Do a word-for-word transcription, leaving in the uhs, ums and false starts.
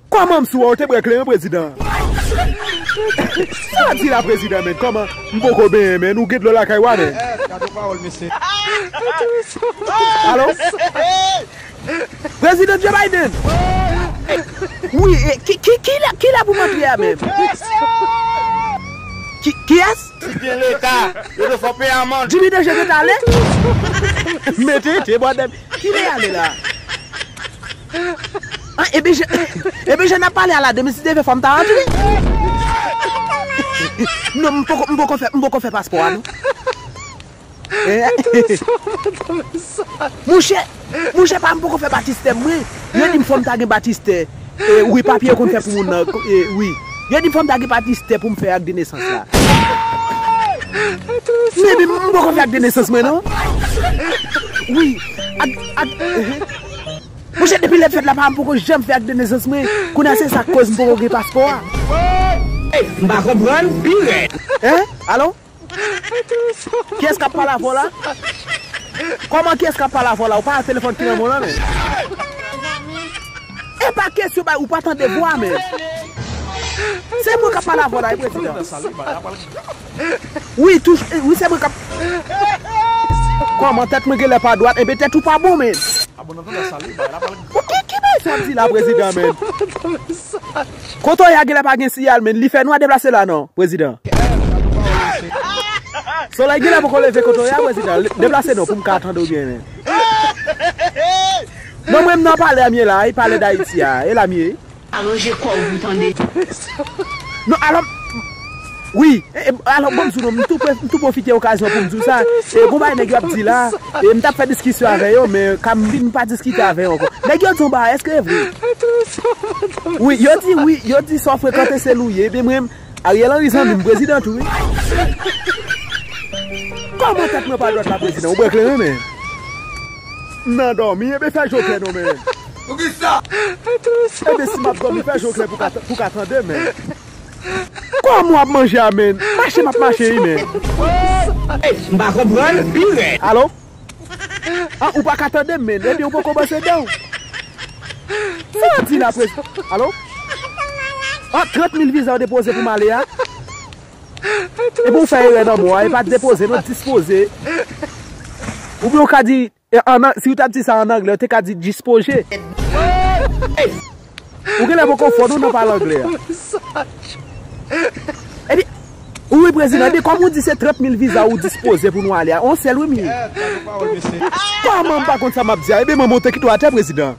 Kòman m sou a, ou te bwè kleren, prezidan? Sa w ap di la, prezidan, men? Kòman? M poko benyen, men. Ou gen dlo lakay ou a, men. Alo? Prezidan Joe Biden! Wi, e, ki, ki, ki lè, ki lè pou m antre a menm? Ki, kiyès? Ti gen leta, yo te fè w peye amann. Jimmy Danje te ale? Mete te bwa dèm. Ki lè y ale la? Ah, epi je, epi je n ap pale a la de, men si te vle fò m ta antre. Non, m poko, m poko fè, m poko fè paspò a, non. Eh. Mouche, mouche pa m poko fè batistè mwen. Yo di m fò m ta gen batistè. Eh, wi, papye yo konn fè pou moun nan. Eh, wi. Yo di m fò m ta gen batistè pou m fè ak de nesans la. Men, men, m poko fè ak de nesans mwen, non. Wi, ak, ak, eh. Mouche, depi lè fèt la, pa m poko janm fè ak de nesans mwen. Kounye a se sa k koz m poko gen paspò a. M pa konprann, pi rèd. Eh? Alo? Kiyès k ap pale avè w la? Kòman kiyès k ap pale avè w la? Ou pa wè telefòn ki nan men w lan, men? E pa kesyon bay, ou pa tande vwa, men. Se mwen k ap pale avè w la, wi, prezidan. Wi, touch, wi, se mwen k ap. Kòman tèt mwen genlè pa dwat, enben tèt ou pa bon, men. Ou ki, ki bay sa w ap di la, prezidan, men? Kote w ye a genlè pa gen siyal, men. Li fè nwa, deplase la non, prezidan. Solèy genlè poko leve kote w ye a, prezidan. Deplase non pou m ka tande w byen, men. Non, mwen m nan palè a m ye la, e palè Dayiti a, e la m ye. Aranje kò w pou tande. Non, alò, wi, e, e, alò, bon, m di w non, m tou pre-, m tou pwofite okazyon pou m di w sa. E, gon bagay nèg yo ap di la, e, m t ap fè diskisyon avè yo, men, ka m vin pa diskite avè yo ankò. Nèg yo di yon bagay, èske e vre? Wi, yo di, wi, yo di sa w frekante se lou ye, ebyen mwen, Ariel Henry zanmi m, prezidan tou, wi. Kòman tèt mwen pa dwat la, prezidan? Ou bwè kleren, men. M nan dòmi, ebyen fè je w klè non, men. Poukisa? Ebyen si m ap dòmi, fè je w klè pou ka, pou ka tande, men. Kòman w ap manje a, men? Mache m ap mache, wi, men. M pa konprann, pi rèd. Alo? Ah, ou pa ka tande m, men. Ebyen, ou poko bwose dan w. Sa w ap di la, prez-, alo? Ah, trant mil viza w depoze pou m ale a. Epi w fè erè nan mo a, e pa depoze, non, dispoze. Oubyen w ka di, e, an, si w t ap di sa an anglè, w te ka di dispoze. Ou genlè poko fò non nan pale anglè a. Epi, wi, prezidan, epi kòm ou di se trant mil viza ou dispoze pou nou ale a, on sèl wi m ye. Kòman m pa konn sa m ap di a? Ebyen, mwen monte kite w atè, prezidan.